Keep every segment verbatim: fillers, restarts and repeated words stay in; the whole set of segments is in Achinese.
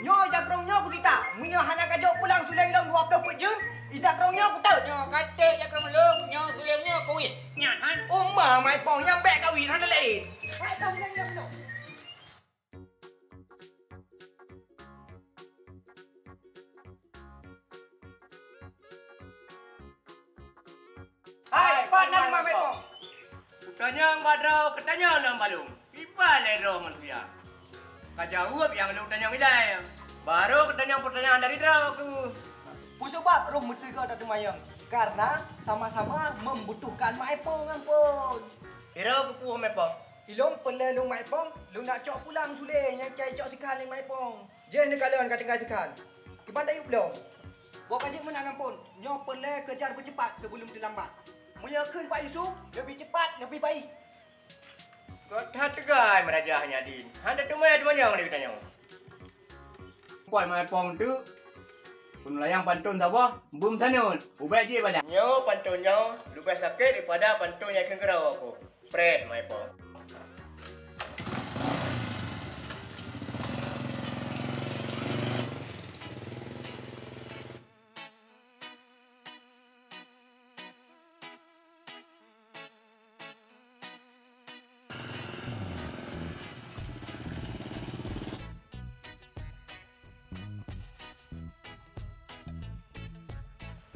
Nyoe jakrong nyoe kusita, meunyoe hana kajok pulang suleng lôn dua ploh peuet jeuem, jakrong nyoe kutot. Nyoe katet jakrong lôn, nyoe suleng nyoe kuwit. Nyan han. Uma Maepong nyang bèk kawin hana laén. Hai, ka suleng lôn. Hai, pat na Uma Maepong? Kutanyong bak droe, katanyong lom bak lôn. Kiban lé droe manusia. Kajaweueb nyang lôn tanyong ilèe. Barô katanyong peutanyaan dari droe keuh. Peue sabab roh meuteuga tateumanyong? Karena sama-sama membutuhkan Maepong, ampôn. Droe keupeue Maepong? Ilôn peureulèe lôn Maepong, lôn nak cok pulang suleng nyang ka icok sikhan lé Maepong. Jih neukalon ka tinggai sikhan. Kiban tayue lom. Boh ka jeuet meunan, ampôn. Nyoe peureulèe kejar beuceupat sebelum teulambat. Meunyoe kheun Pak Yusuf, leubeh ceupat, leubeh baik. Ka that teugai meurajah nyan din. Hana teuma teumanyong lé geutanyoe. Kuat Maepong teuk. Peunulayang pantôn saboh, beumeusanoe. Ubak jih bala. Nyoe pantôn nyoe leubeh sakét daripada pantôn nyang kheun keudroe keuh. Preh Maepong.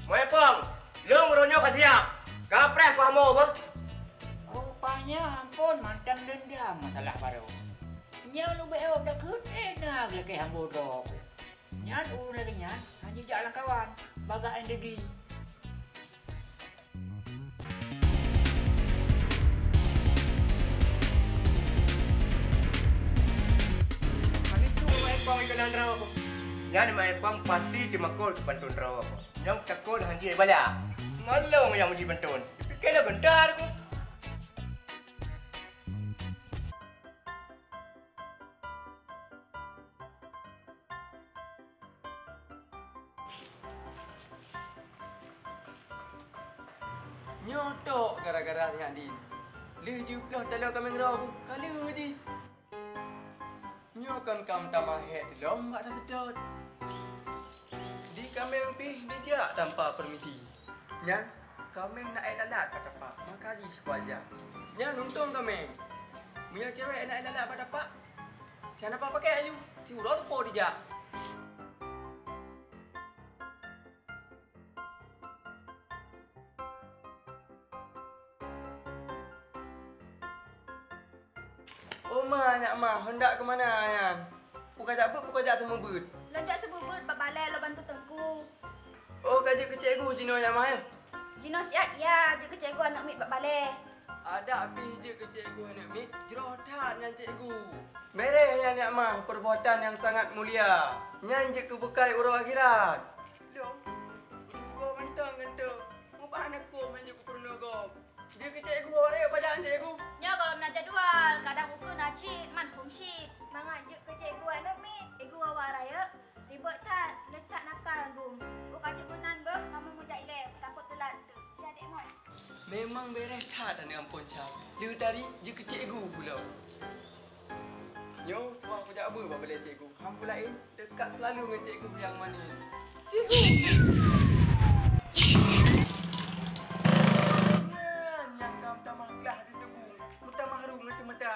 Maepong, lôn uroe nyoe ka siap. Ka preh peuhamo beuh. Rupanya ampôn mantong deundam masalah baroe. Nyoe leubeh ôk dakeuet, eh, na geulakèe hamba droe. Nyan ureueng lagèe nyan hana jijak lam kawan, bagak nyang degi. Hana trôk Maepong ikeue lam droe. Nyan Maepong pasti teumakot keu pantôn droe. Nyang takot hana jibala. Ngon lôn nyang muji pantôn. Pike lôn geuntar ku. Nyoe tok gara-gara nyak din. Lheueh jipeuploh taloe kaméng droe, ka lheueh jih. Nyoe kon ka meutamah hék lom bak taseutôt. Di kaméng pih dijak tanpa peurmisi. Nyan, kaméng na ék lalat bak tapak, maka jih sikuaja. Nyan untông kaméng. Meunyoe cewek na ék lalat bak tapak, siat na pakai aju, siuroe teupô dijak. Oma, nyak ma, hendak keu mana nyan? Peue kajak beuet, peue kajak seumeubeuet? Lôn jak seumeubeuet bak balè lôn bantu teungku. Oh, ka jeuet keu cikgu jinoe nyak ma, eh? Jinoe siat, iya, jeuet keu cikgu aneuk miet bak balè. Adak pih jeuet keu cikgu aneuk miet, jroh that nyan cikgu. Bèrèh nyan nyak ma, perbuatan nyang sangat mulia. Nyan jeuet keu beukai uroe akhirat. Lôn, geurugoe mantong gantoe. Mubah aneuk kôm han jeuet keu peurunoe gob. Jeuet keu cikgu awak rayeuk pajan cikgu? Nyoe gohlom na jadwal, kadang ukeue na cit, man hom cit. Mangat jeuet keu cikgu aneuk miet, cikgu awak rayeuk, ribot that, le that nakal dum. Oh ka jeuet meunan beuh, kamoe meujak ilèe, takot teulat teuk. Ya, Dek Moi. Memang bèrèh that aneuk Ampon Cam. Lheueh tari jeuet keu cikgu pulo. Nyoe tuha kujak beuet bak balè cikgu. Hana peue laén, teuka seulalu ngon cikgu nyang manis. Cikgu! Nyan nyang ka meutamah glah di teubung, meutamah rhung di teumata.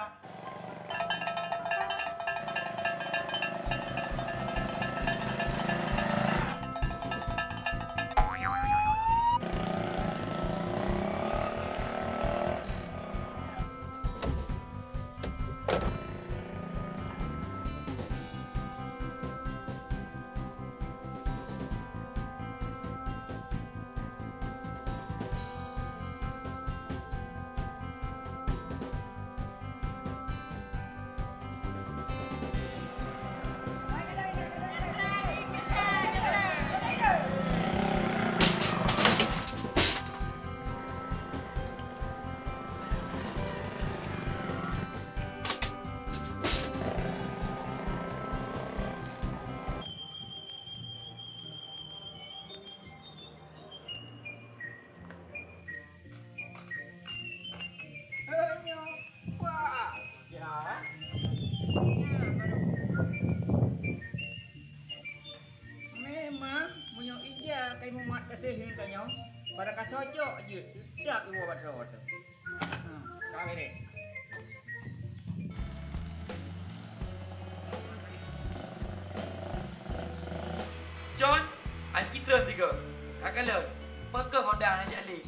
Con, aci treun sigoe. Ka kalon, peu kheueh Honda hana jak lé?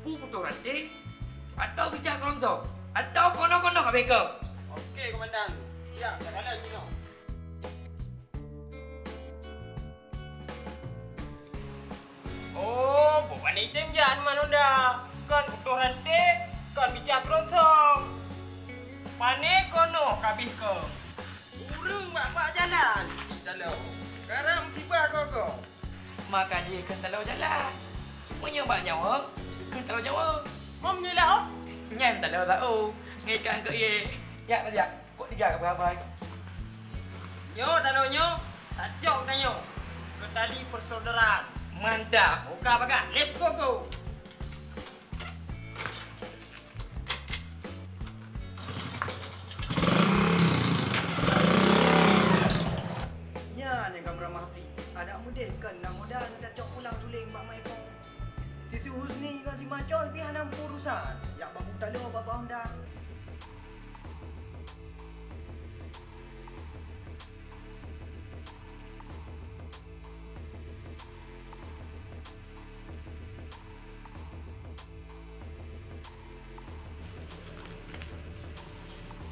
Peue putôh ranté? Atawa bicah keulongsong? Atawa konoh-konoh habéh keu? Oke, Komandan. Siap, ka kalon jinoe. Oh, bukan item jak man Honda. Kon putôh ranté, kon bicah keulongsong. Pané konoh kabéh keu. Ureueng bak-bak jalan, cit taloe. Karam sibah gogo. Maka jih kheun taloe jalan. Meunyoe bak nyawöng, kheun taloe nyawöng. Mom nyoe lah, oh. Nyan taloe lah, oh. Ngikat keu ié. Yak, yak. Kok tiga ke berapa? Nyoe taloe nyoe, tacok tanyoe. Keu tali persaudaraan. Mantap. Oka bagah. Let's go, go. Nyan nyang ka meuramah pih. Adak meudeh kon na modal neutacok pulang tuléng bak Maepong. Si Husni ngon si Macon pih hana meuurusan. Jak babu taloe bak Honda.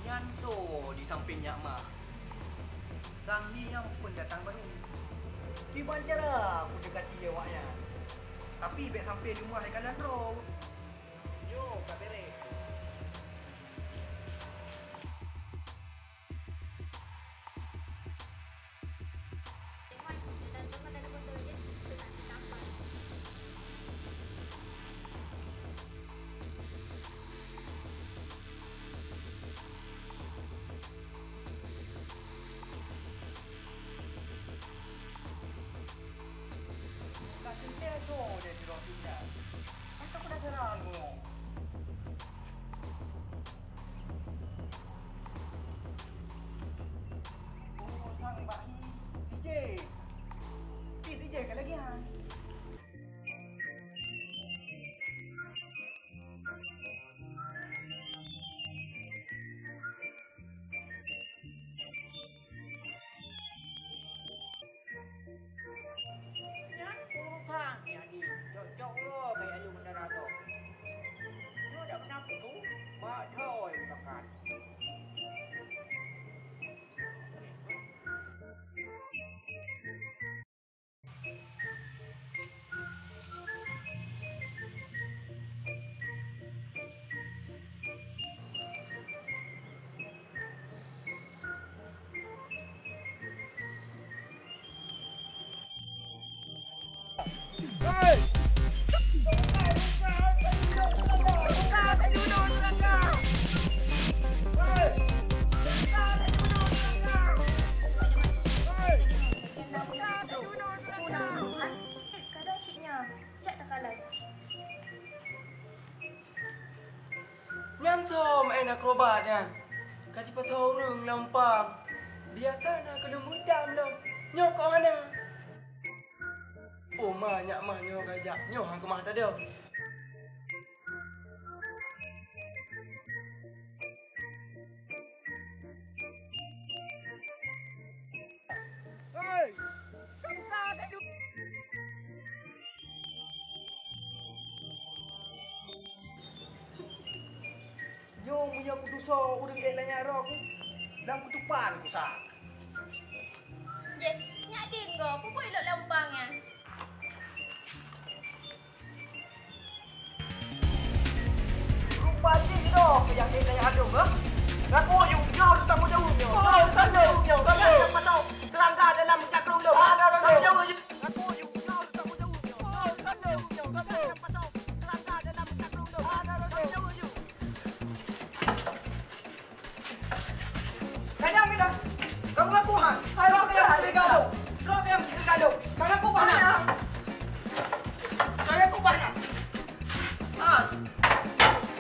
Nyan soe di sampéng nyak ma? Kang Hi nyang peundatang barô. Kiban cara kudeukati awaknyan? Tapi bèk sampé leumah ikalon droe. Nyoe ka bèrèh. Ka teuntèe soe deh sidroe pih nyan. Kan ka penasaran ngon. Oh, sang Bahi, si Jeh. Pi si Jeh ka lagèe nyan. Nyan urusan nyan di jok-jok uroe keu ayue meudara droe. Nyoe dak meunan peue su, mak thoi meukakat. Kadang syik nyan, cak takalai. Nyan soe maén akrobat nyan? Ka jipasoe ureueng lam pang. Biasa na keuneuk meutam lom. Nyoe kok hana. Oh, ma, nyak mah nyoe ka jak. Nyoe han keumah tadong. Nyoe meunyoe kutusoe ureueng ék lanyat roh ku, lam keutupan kusa. Jeh, nyak Din goe, peue buet lôn lam pang nyan? Rupa jih droe keu nyang ék lanyat roh, eh? Ngaku yue, nyoe harus tanggong jaweueb nyoe. Nyoe harus tanggong jaweueb nyoe. Nyoe harus tanggong jaweueb nyoe. Tanggong jaweueb yue. Ngaku yue, nyoe harus tanggong jaweueb nyoe. Nyoe harus tanggong jaweueb nyoe. Tanggong jaweueb nyoe. Tanggong jaweueb nyoe. Kadang, kadang. Kamu ngaku, ha? Droe keu nyang meuseureuga lôn. Droe keu nyang meuseureuga lôn. Ka ngaku bah na? Ka ngaku bah na? Ha.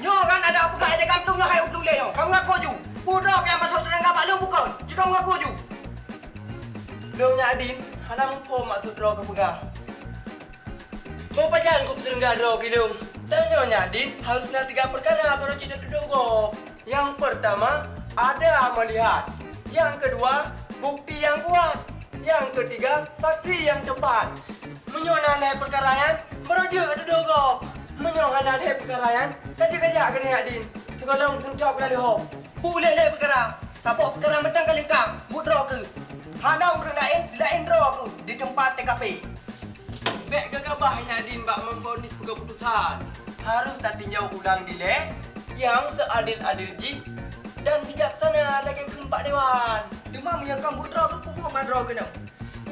Nyoe kan adak peugah di gampông nyoe hai u lé nyoe. Kamu ngaku ju. Peue droe keu nyang pasoe seureuga bak lôn bukon? Ci kamu ngaku ju. Lôn nyak Din, hana muphom maksud droe keu peugah. Meupajan kupeuseureuga droe keu lôn? Tanyoe nyak Din harôh na tiga peukara barô jiteupeue gob. Nyang peurtama, ada meulihat. Nyang keudua, bukti nyang kuat. Nyang Ketiga, saksi nyang tepat. Meunyoe na lhée peukara nyan, baroe jeuet tudoh gob. Meunyoe hana lhée peukara nyan, ka jeuet kajak keuneuk adin. Sigohlom seuncok geulaleuhob. Peue lhée-lhée peukara? Saboh peukara mantong ka lengkap, buet droe keuh. Hana ureuëng laén seulaén droe keuh di teumpat T K P. Bék geugabah nyan adin bak memvonis keuputusan. Harus tatinjau ulang dilée nyang seadil-adil jih dan bijaksana lagée kheun bak dewan. Teuma meunyoe kon buet droe keuh, peue buet mandroe keunoe?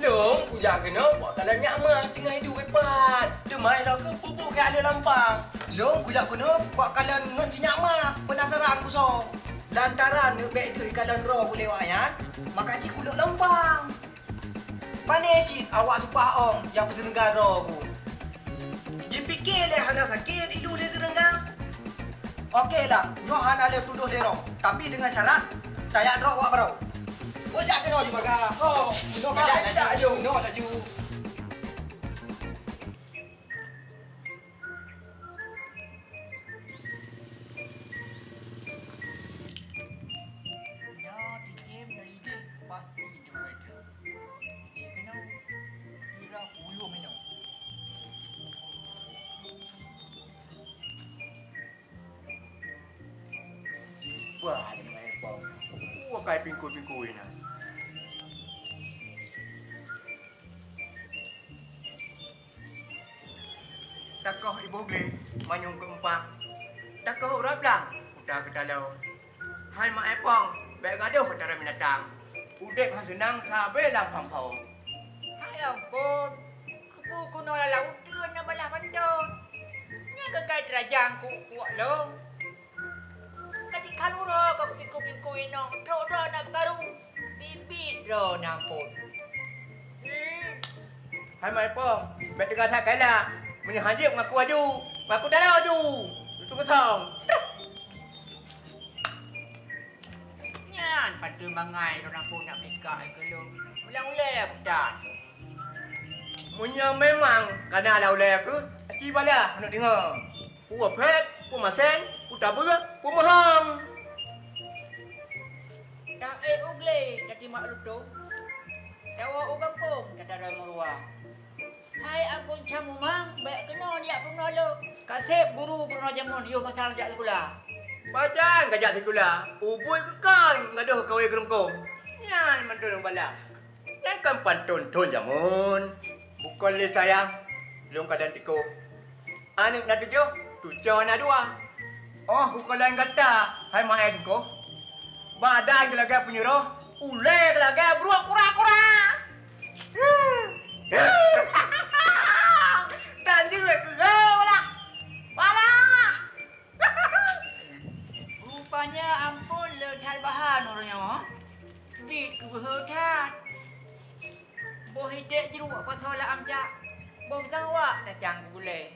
Lôn kujak keunoe bak kalon nyak mah teungoh iduek ipat. Teuma ilôn keuh peue buet keu aleueng lampang. Lôn kujak keunoe bak kalon ngon si nyak mah peunasaran kusoe. Lantaran neubék deuh kalon droe ku lewat nyan, maka jih kulôn lampang. Pane cit awak supah ong nyang peuseurengga droe ku. Jipike lé hana sakét ilu lé seurengga. Oke lah, nyoe hana lé tudoh lé droe, tapi deungon syarat tajak droe wak baroe. Kujak keunoe jibaga. Oh, kujak, kujak, kujak, kujak, kujak. Nyoe cicém dari jih pasti jeuet. Keunoe kira puluh minoe. Wah, ada main pom. Wah, kai pingkui-pingkui na. Takoh iboh glé manyong keumpak, takoh urat blang uta keutaloe. Hai mak epong, bék gadoh antara binatang. Udeb han seunang sabe lam phamphom. Hai ampôn, keupeue keunoe lam uteuen na balah pantot? Nyan keukai teurajang kuek-kuek lom. Ka tikhan uroe ka kupingkui-pingkui inong, trok droe na geukaru, biet-biet droe na ampôn. Hmm. Hai mak epong, bék teuga that kaila. Meunyoe han jeuet ngaku aju, ngaku dalam aju. Itu keusong. Nyan pantun bangai droe na ampôn nak pika ai keulong. Ulang ulée butan. Meunyoe memang kana lam ulée keuh, aci balah aneuk deungoe. Peue phét, peue masén, peue tabeue, peue meuhong. Taék u glé tatimak lutông, tawoe u gampông tatara meuruwa. Hai ampôn cam umang, bék keunoe jak peurunoe lôn. Ka seb guru peurunoe jameun yoh masa lôn jak sikula. Pajan kajak sikula, ubui keu kon gadoh kawé geurungkông. Nyan mantong lôn balah. Nyan kan pantôn thôn jameun. Bukon lé sayang, lôn kadang tikoh. Aneuk na tujoh, cucoe na dua. Oh, bukon laén gata, hai maé sungkoh. Badan keu lagée peunyeroh, ulée keu lagée bruek kura-kura. Tan jeuet keu walah. Walah. Rupanya ampôn le that bahan ureuëng nyoe. Biet keubeuhe that. Boh idek jruek pasoe lam jak. Boh pisang wak tacang keu gulée.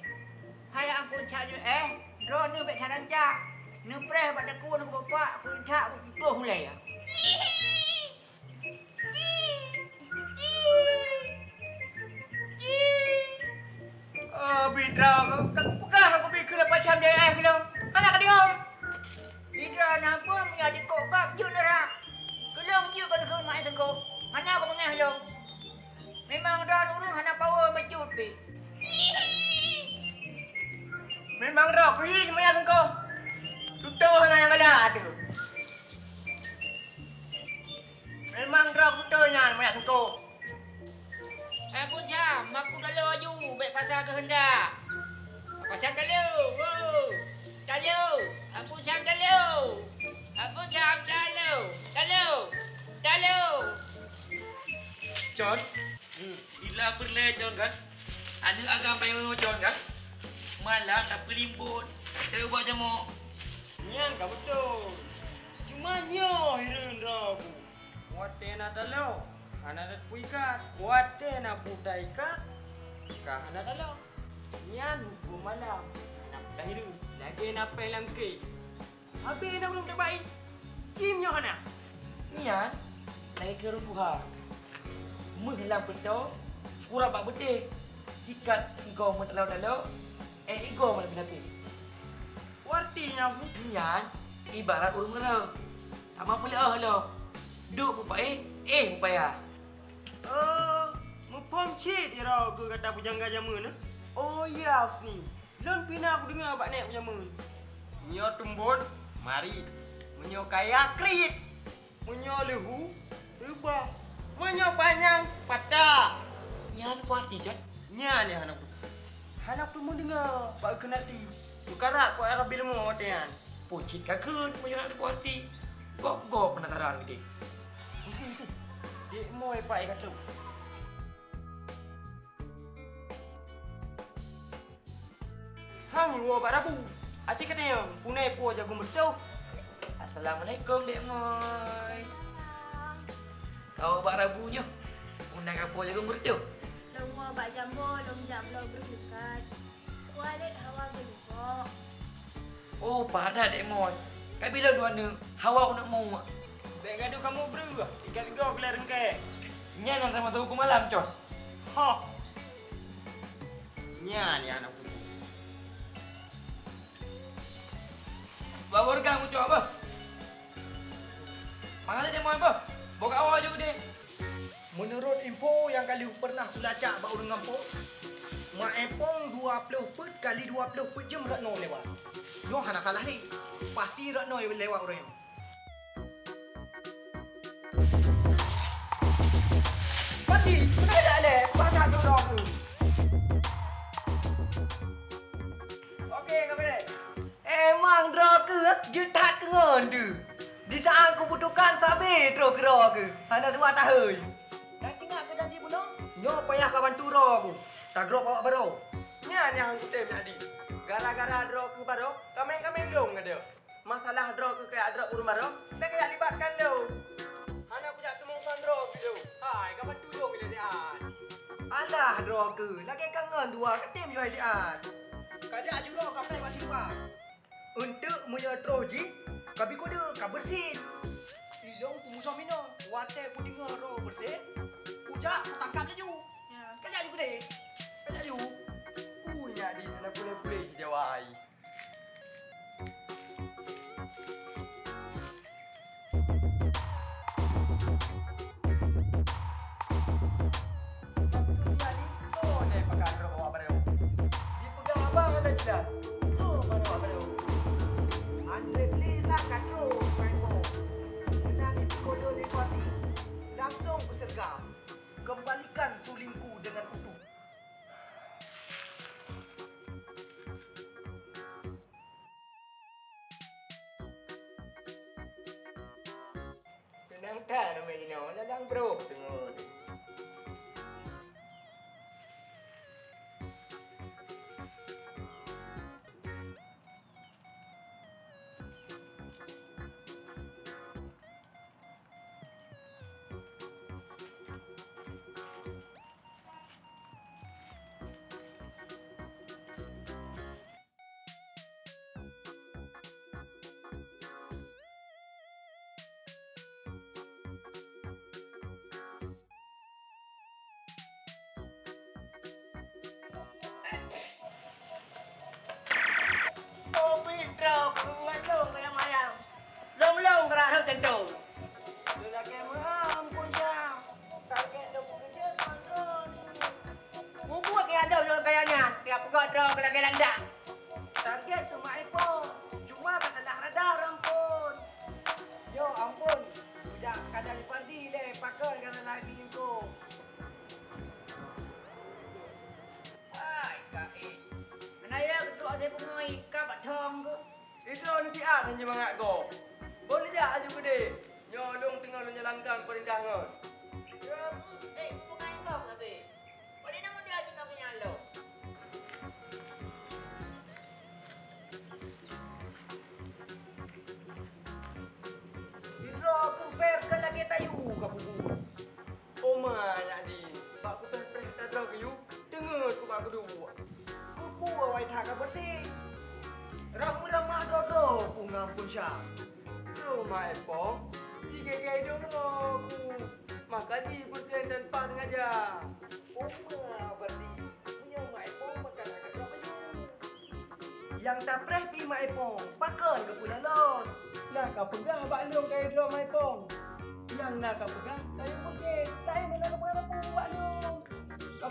Hai ampôn cak nyoe éh, droeneuh bék that rancak. Neupreh bak takue ngon bapak, keu that beututoh mulée. Oh, bidra, ka kupeugah ngon kubi keu leupah cam jai eh keu lôn. Hana kadeungoe. Bidra na peue meunyoe dikok gab jeuet neurhah. Keu lôn jeuet kon kheun mak ai teungkok. Hana kupeungah lôn. Memang droe ureuëng hana power bacut pih. Memang droe keuhi meunan teungkok. Tutoe hana nyang galak ateueh. Memang droe beutôi nyan meuyak sungkôh. Ampôn cam, maku talo aju, bék pasa keuheundak. Ampôn cam talo, wo. Talo, ampôn cam talo. Ampôn cam talo. Talo. Talo. Con, hmm, ila peureulée con kan? Aneuk agam payong con kan? Malam tapeulimbot, teuh ubak jamok. Nyan ka beutôi. Cuma nyoe hireuen droe ku. Watée na talo, hana tateupeue ikat. Watée na peue taikat, ka hana talo. Nyan huköm malam, hana peue tahireuen. Lagée na péng lam kée, habéh na ureuëng tabai, cim nyoe hana. Nyan lagée keu ureuëng tuha, méuh lam peutô, kurab bak beutéh, sikat igoe meutalo-talo, ék igoe meulapéh-lapéh. Arti nyan, nyan ibarat ureuëng meureuh, tamong peuleueh lom, duek mupaéh, éh mupaya. Oh, Cit droe keuh gata peujangga jameun, eh? Oh ya, Husni. Lôn pih na kudeungoe bak nèk jameun. Nyoe tumbon, marit. Meunyoe kaya, kriet. Meunyoe leuhu, reubah. Meunyoe panyang, patah. Nyan peue arti, Jon? Nyan nyang hana ku-, hana kuteumé deungoe bak keuneuk até. Meukarat keu Arabi leumô watèe nyan. Peue cit ka kheun meunyoe hana ku arti. Gob-gob peunataran geude. Meusti, meusti. Dek Moy paih ka trok. Sang woe bak rabu. Aci katanyong, punai po jagung beutôh. Assalamualaikum, Dek Moy. Kau bak rabu nyoe, punai ka po jagung beutôh. Lôn woe bak jambo, lôn jak bloe beureukat. Kualet hawa geulubok. Oh, padat Dek Moy. Ka bila dua neuk, hawa uneuk muek. Bèk gadoh kamoe breuh, ikat gok lé reungkèe. Nyan nyang tamasa huköm alam, Con. Hah. Nyan nyang aneuk putéh. Bak Borgam ucok beuh. Mangat Dek Moy beuh. Boh kawa ju deh. Meunurot info nyang ka lheueh peureunah kulacak bak ureueng gampông, Mak Epong dua ploh peuet kali dua ploh peuet jeuem rot nyoe lewat. Nyoe hana salah lé. Pasti rot nyoe lewat ureueng nyoe. Pati, sengaja lé, pasal droe keuh. Oke, Kak Bere. Emang droe keuh, jeuet that keu ngon deuh. Di saat kubutuhkan sabe troh keu droe keuh. Hana suah tahôi. Dan ingat keu janji bunoe? Nyoe payah ka bantu droe keuh. Tagrôp awak barô. Nyan nyang kutem jadi. Gara-gara droe keuh barô, kameng-kameng lôn ngadeuh. Masalah droe keuh kajak drop ureueng barô, bèk kajak libatkan lôn. Hana kujak teumeusan droe keuh lôn. Hai, ka bantu lôn ilèe siat. Alah droe keuh, lagèe ka ngon dua katem jihôi siat. Kajak jurông kapai bak simpang. Eunteuk meunyoe troh jih, ka bi kudeuek ka beureusit. Ilôn peumusoh minoe, watèe kudeungö droe beureusit, kujak kutangkap laju. Kajak ju keudeh. Kajak ju. Ui, nyak di hana pulé-pulé si Jawa ai. Jipeugah haba hana jeulaih. Soe manoe awak barô? Andre Play sa ka trok, Mak Epong. Meunan di Pikodo Lipati, langsong beusergam. Kembalikan sulingku dengan utuh. Seunang that namanya jinoe, lalang broh deungoe. Kopi trok, ngon lôn mayang-mayang. Lôn-lôn geurah rhot jantung. Lôn lakèe meu'ah Ampôn Syam. Target lôn peukeujeuet ngon droeneuh. Mubuet nyang deuh lôn kaya nyan, tiep peugah droe keuh lagèe landak. Target keuh Mak Epong, cuma ka salah radar Ampôn. Yo Ampôn, kujak kada dipanti lé pakon ka salah di info. Hai, Kak, eh. Hana ya keutuek asai pungo ié ka bak thong keuh. Sidroe neusiat hana mangat gob. Boh neujak laju keudeh. Nyoe lôn teungoh lôn jalankan peurintah ngon. Droe keuh, eh, peue ngon gob sabe? Padahai na muda teungoh meunyan lom. Sidroe keuh fair ka lagèe tayue ka bubu. Oma, nyak di, bak kupreh-preh that droe keuh yue, teungeut ku bak kuduek. Keupeue awai that ka beureuséh? Ramah-ramah droe-droe ku ngon Ampôn Syam. Keu Mak Epong, jigèe-gèe idong droe ku. Maka jih beureuséh tanpa sengaja. Oma, berarti meunyoe Mak Epong maka na ka droe keuh yue. Nyang tapreh pih Mak Epong, pakon keupeue lalos? Na kapeugah bak lôn kayèe droe Mak Epong. Nyang na kapeugah kayèe beureuséh, laén hana kapeugah sapeue bak lôn. Ka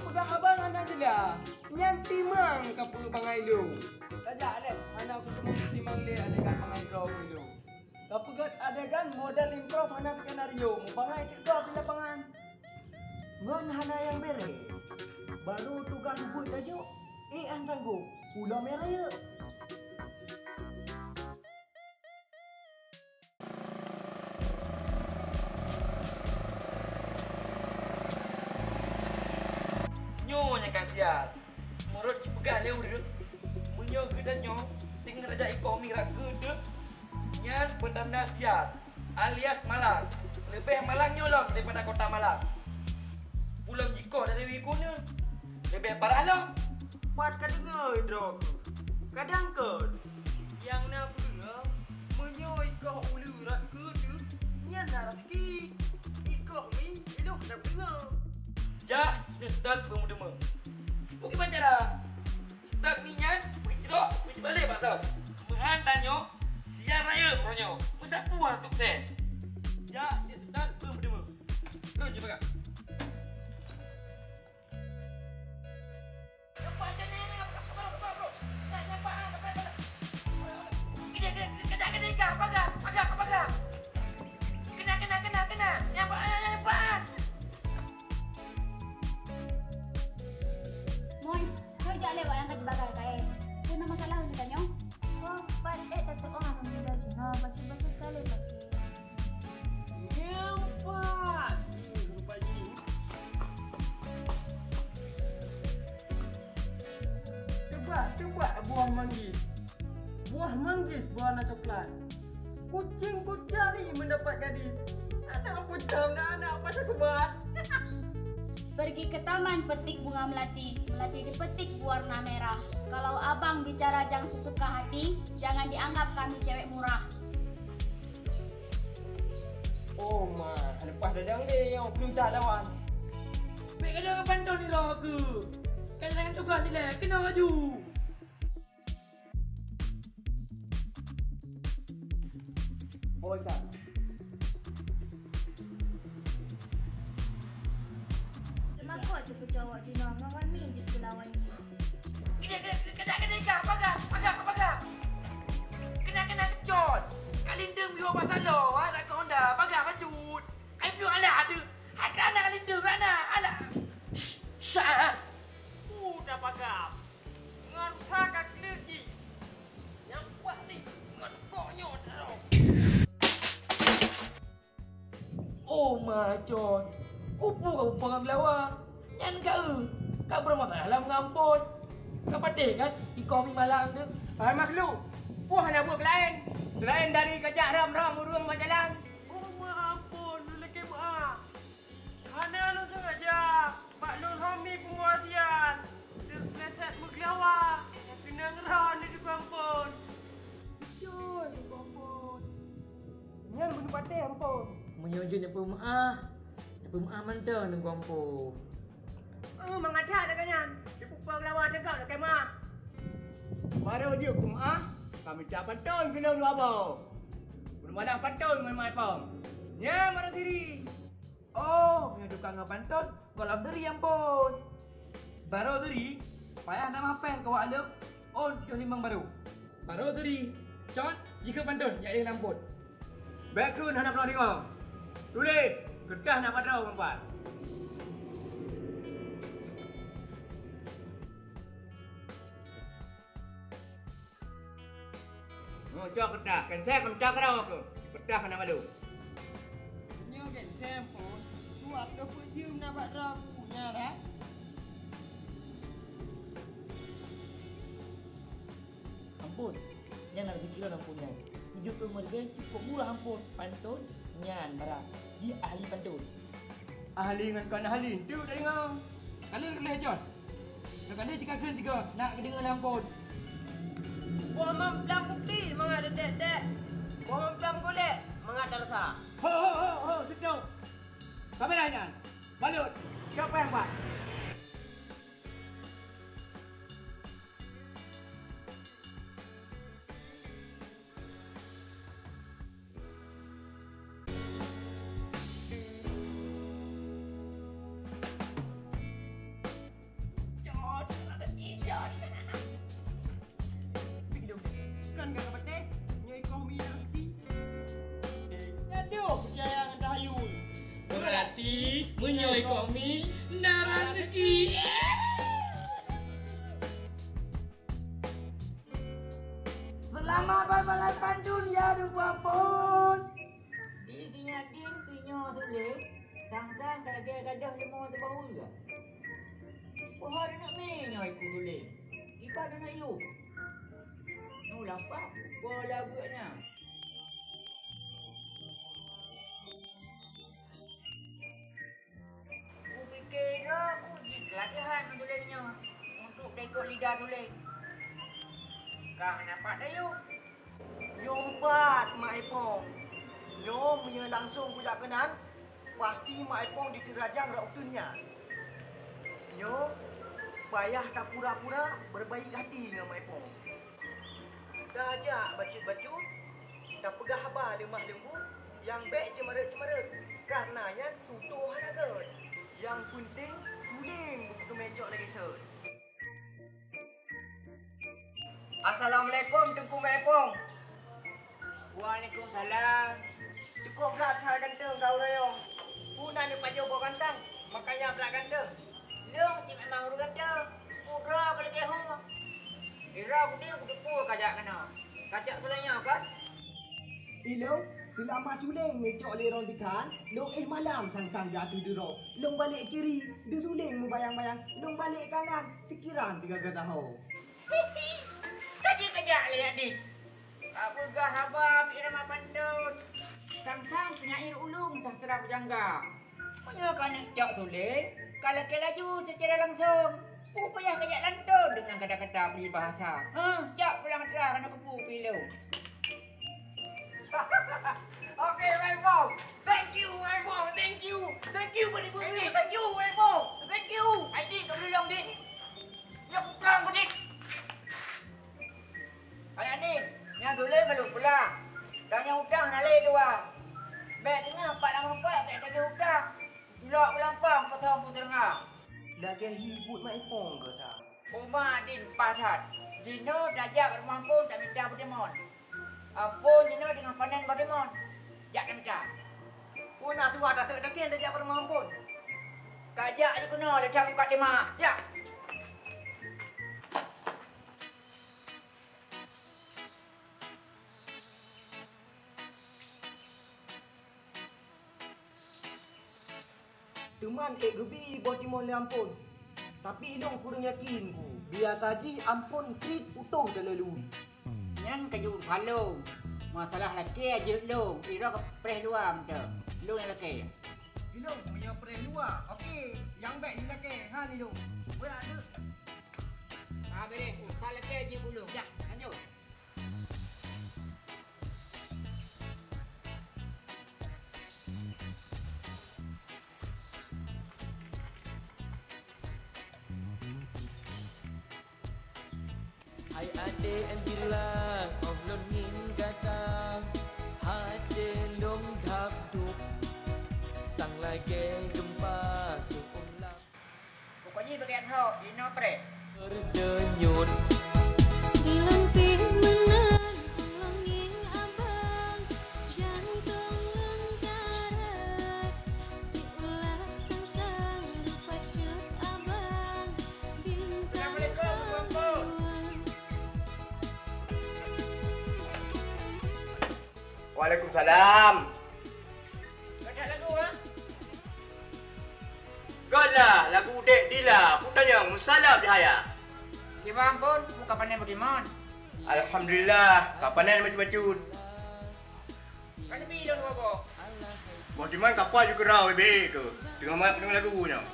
Nyan timang kapeue bangai lôn. Tajak lé, hana kuteumé timang lé adegan bangai droe lôn. Kapeugét adegan model improv hana skenario, mubangai teuk gob di lapangan. Ngon hana nyang béré. Barô tugaih ubit tajok, ék han sanggob, pulo miré. Nyoe nyang ka sial. Meunurot jipeugah lé ureuëng, meunyoe geutanyoe teungoh tajak ikoh mi rot keudeuk, nyan peutanda sial, alias malang. Leubeh malang nyoe lom daripada kota Malang. Ulôn jikoh dari iku nyoe, leubeh parah lom. Pat ka deungoe droe keuh? Kadang kon. Nyang na peue, meunyoe ikoh uleue rot keudeuk, nyan na raseuki. Ikoh mi ilok na peue. Jak, nyoe seutôt beumeudeungoe. Bagaimana cara? Seutôt mi nyan, meucrok, meucrok lé bak sot. Meuhan tanyoe, siang rayeuk uroe nyoe. Meusapeue sukses. Jak, nyoe seutôt beumeudeungoe. Lôn jeuet peugah. Moi, kau jak lewat yang tadi bagai kain. Kena masalah ni tanyo. Oh, pan eh tak tahu orang yang dah jina baca-baca sekali pakai. Nyampak. Teubak, teubak buah manggis. Buah manggis bewarna coklat. Kucing kucari mendapat gadis. Anak pucam dan anak pasal kubat. Pergi ke taman petik bunga melati. Melati dipetik berwarna merah. Kalau abang bicara jangan sesuka hati, jangan dianggap kami cewek murah. Oh ma, leupah dadang deh nyang peurintah lawan. Bèk gadang ngon pantôn nyoe lôn keuh. Kan tangan tugaih dilèe, keunoe laju. Oi, Kak. Teumakot jipeucawak jinoe ngon mi jipeulawan jih. Keuneuk, keuneuk, keuneuk, keuneuk, keuneuk, paga, paga, paga. Keuneuk, keuneuk, keucot. Ka lindong yue pasal lo, ha, takot honda, paga bacut. Ai piôh alah tu. Hai ka na lindong, na, alah. Shh, shh, ah. Udah paga. Ngon usaha ka kleuet jih. Nyang puih ti ngon kok nyoe droe. Oh, macon. Kupu ka beupeue ngon Glawa. Nyan ka eu. Ka beureumasalah lam ngampon. Ka patéh kan ikoh mi malang tu. Hai makhluk, puih hana buet laén. Selain dari kajak ram-ram ureueng bak jalan. Oh, ma ampon, lôn lakèe meu'ah. Hana lôn sengaja, bak lôn hom mi peunguasian. Teupleset meuglawa, keunong roh neuduek ampon. Beutôi, Teungku Ampon. Nyan bunoe patéh ampon. Meunyoe jeuet neupeumeu'ah, neupeumeu'ah mantong Teungku Ampon. Eh, mangat that lagèe nyan. Dipupa glawa teuga lagèe meu'ah. Barô jeuet peumeu'ah, ka mita pantôn keu lôn dua boh. Beumalah pantôn ngon mai pom. Nyan barô siri. Oh, meunyoe tukang ngon pantôn, gohlom turi ampon. Barô turi, payah na mapèng keu awak lôn, ôn yoh limong barô. Barô turi, con, jikheun pantôn, jak lé lam pôn. Bèk kheun hana peunoh deungö. Tuléh, keureutah na padroe meupat. Nyoe cok keureutah, keunsée keumeunca keudroe keuh, keureutah hana balô. Nyoe gét them pon, tuak keu peue jeuem na bak droe ku nyan, ha? Ampon, nyan na pikiran ampon nyan. Tujoh ploh lima ribèe cukôp murah ampon, pantôn nyan barang. Jih ahli pantôn. Ahli ngon kon ahli, enteuk tadeungö. Ka lheueh tuléh, Con. Nyoe ka lheueh jikheun sigoe, nak geudeungö lé ampon. Boh mamplam bukti mangat teutek-tek. Boh mamplam golék mangat tarasa. Ho, ho, ho, ho, seutôt. Ka beureh nyan. Balot. Siapa nyang buat? Cot, Ekonomi na rezeki. Selamat berbalas pantun ya Teungku Ampon. Di sinyak din pinyoe Suleng, sang-sang ka lagèe gadôh leumo sibahu juga. Pohon aneuk mè nyoe Teungku Suleng. Iban aneuk yum. Nu lampak, pola buet nyan. Kupike droe ku jih keuladeuhan Suleng nyoe untuk taikot lidah Suleng. Ka hana pat tayue. Nyoe pat Mak Epong. Nyoe meunyoe langsong kujak keunan, pasti Mak Epong diteurajang rot uteuen nyan. Nyoe payah tapura-pura beureubaik hati ngon Mak Epong. Tajak bacut-bacut, tapeugah haba leumah leumbut, nyang bèk ceumareuet-ceumareuet, kareuna nyan tutoe hana gèt. Nyang peunteng, Suleng beupeuteumèe cok lagèe sot. Assalamualaikum, Teungku Mak Epong. Waalaikumsalam. Cukôp brat that ganteng kah ureueng nyoe. Peue na neupajoh boh gantang, makanya brat ganteng. Lôn cit memang ureueng ganteng. Peue droe kah lagèe hue. Ira kudéh kuteupeue kajak keunoe. Kajak Suleng nyoe kan? Ilôn, seulama Suleng neucok lé droeneuh jikheun, lôn éh malam sang-sang jak ateueh deuh droe. Lôn balek kiri, deuh Suleng meubayang-bayang. Lôn balek kanan, pikiran sigaga saho. Ka jeuet kajak lé Adin. Ka peugah haba pih ramah pantun. Sang-sang penyair ulôn sastra pujangga. Meunyoe ka neuk cok Suleng, ka lakèe laju seucara langsong. Peue payah kajak lantôn deungon kata-kata peuribahasa. Hah, jak pulang atra keuneuk keupeue pih lôn. Oke, Mak Epong. Thank you, Mak Epong. Thank you. Thank you, Bani Bumi. Thank you, Mak Epong. Thank you. Hai, Dik, kau belum, Dik. Ya, aku pulang, Dik. Hai, Adin. Nyan Suleng ka lheueh pulang. Dan nyang utang hana lé dua. Bèk teungoh pat lam rumpok, bèk tagih utang. Tulak u lampang, pasang pun teungoh. Lagèe hi buet Mak Epong keu sa. Uma Adin paih that. Jinoe tajak bak rumoh Ampon tamita beutimon. Ampon jinoe teungoh panen beutimon. Jak tamita. Peue na suah tasek takheun tajak bak rumoh Ampon? Kajak jikeunoe lé that mukat teuma. Jak. Teuma ék geubi boh timon lé Ampon, tapi ilôn kureueng yakin ku. Biasa jih Ampon kriet putôh talalu. Nyan ka jeuet salông. Masalah lakèe jeuet lôn, ira ka preh luwa mantong. Lôn nyang lakèe. Ilôn meunyoe preh luwa, oke. Nyang bèk jilakèe, han ilôn. Beurak deuh. Ka bèrèh, urusan lakèe jeuet ulôn. Dah, lanjut. Hai adék bilang 'oh lôn ngieng gata, haté lôn dap duek, sang lagèe geumpa seuuem lam. Pokok jih bagian hok, inoe preh. Beudeunyoe. Ilôn pih meunan, 'oh lôn ngieng abang, jantông lôn karab, siulah sang-sang rupa cut abang, bintang Assalamualaikum, Teungku Ampon. Waalaikumsalam. Ka that lagu, ha? Göt lah, lagu udép Dila, peue tanyong, meusalam cahya. Kiban Ampon, peue ka panen boh timon? Alhamdulillah, ka panen bacut-bacut. Ka neubi lôn dua boh. Boh timon ka paih ju keurau bèk-bèk keuh. Teungoh mat keudeung lagu nyoe.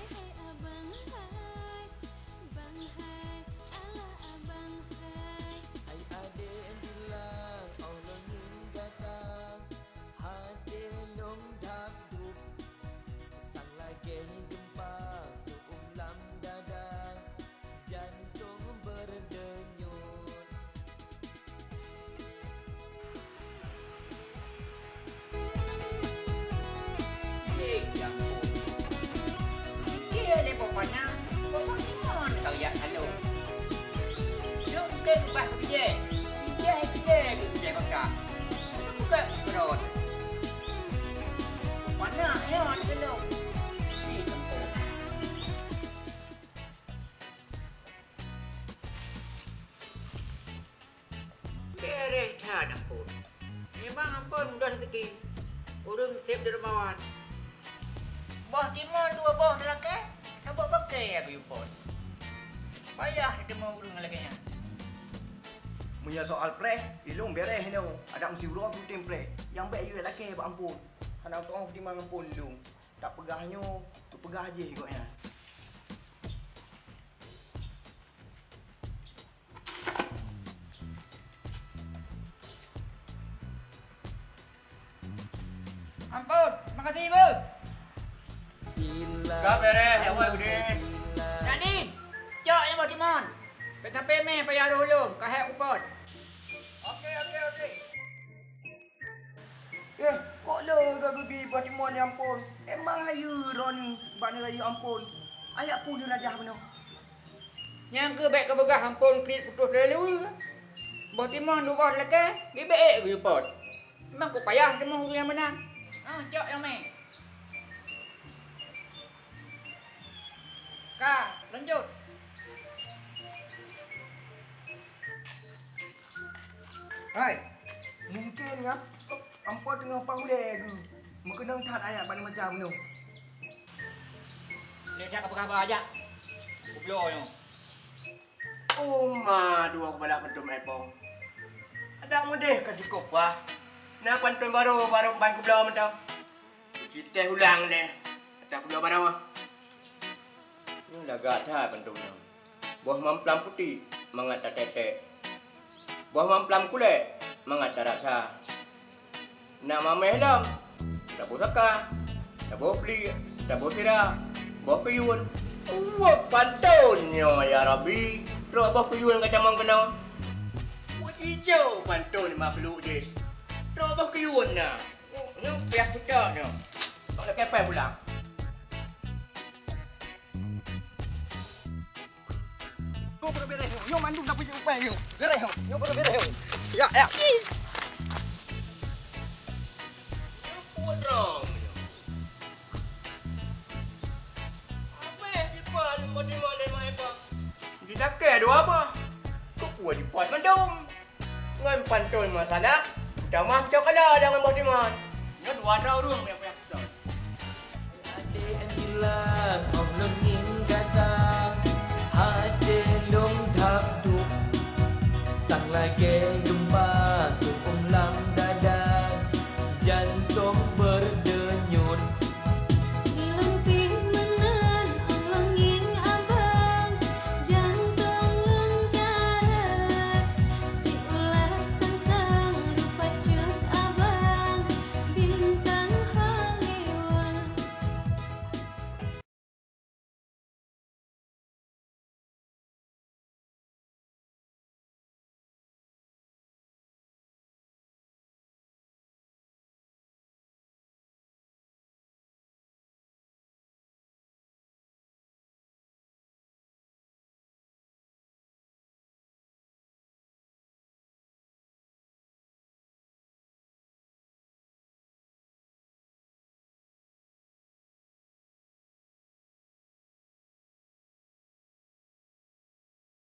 Hai adék bilang 'oh lôn ngieng gata, haté lôn dap duek, sang lagèe geumpa seuuem lam dada, jantông beudeunyoe. Hei, ya ampôn. Pike lé pokoknya, pokok ngon kau yak salông. Lôn keu ubah keu bijèh, bijèh pike keu bijèh kota. Keu buka keurot. Pokoknya, ayo aneuk salông. Hei, ampôn. Phôn mudah rezeki, ureueng seb dermawan. Boh timon dua boh talakée, sabab bangke geuyue phôn. Payah teurimong ureueng lagée nyan. Meunyoe soal preh, ilong bereh inoe. Adak meusiuroe kutem preh. Nyang bék yue lakée bak amphon. Hana teuoh timang amphon ilong. Tapeugah nyoe, tapeugah jih gobnyan. Amphon, makasih, Bu. Ka bereh, ya, wai, Budi. Nadin, cok nyang boh timon. Petape meh payah roh lom, ka hék kupot. Oke, oke, oke. Eh, kok le ka geubi boh timon ya amphon? Emang hayeue droeneuh bak neurayeuk amphon? Ayak peue neurajah bunoe? Nyang keuh bék kapeugah amphon kriet putôh lé luweue. Boh timon dua boh talakée, bibék ék geuyue pot. Memang kok payah teumeuh ureueng nyang meunan. Ah, cok nyang mé. Ka, lanjut. Hai, mungken nyan amphon teungoh pang ulée geuh. Meukeunong that ayat bak macam nyoe. Lé that ka peugah ba jak. Kubloe nyoe. Oh ma, dua kubalak mantong meuepong. Adak meudeh ka jikôb bah. Na pantôn barô, barô ban kubloe mantong. Keuciteh ulang deh. Ata kubloe barô. Nyoe lagak that pantôn nyoe. Boh mamplam putéh mangat tatetek. Boh mamplam kulét mangat tarasa. Na mamèh lom, taboh saka, taboh pliek, taboh sira, boh keuyueng. Uweuek pantôn nyoe, ya Rabbi! Trok boh keuyueng ka tamong keunoe. Uweuek jijok pantôn makhluk jih. Trok boh keuyueng na. Nyoe payah pucok nyoe. Kok lagèe pai pulang. Nyoe peureubèt lé, nyoe mandum na pucok upai nyoe. Bèrèh nyoe, nyoe peureubèt lé. Ya, ya. Nyoe putrong nyoe. Apa yang dibuat mau di mana, Mak Epah? Di takè dua bah. Kok puan dibuat mandum? Ngon pantôn masalah, utamah cokala dan ngon boh timon. Nyoe dua droe ureueng nyang payah putôh. Adé Angela, oh lôn ni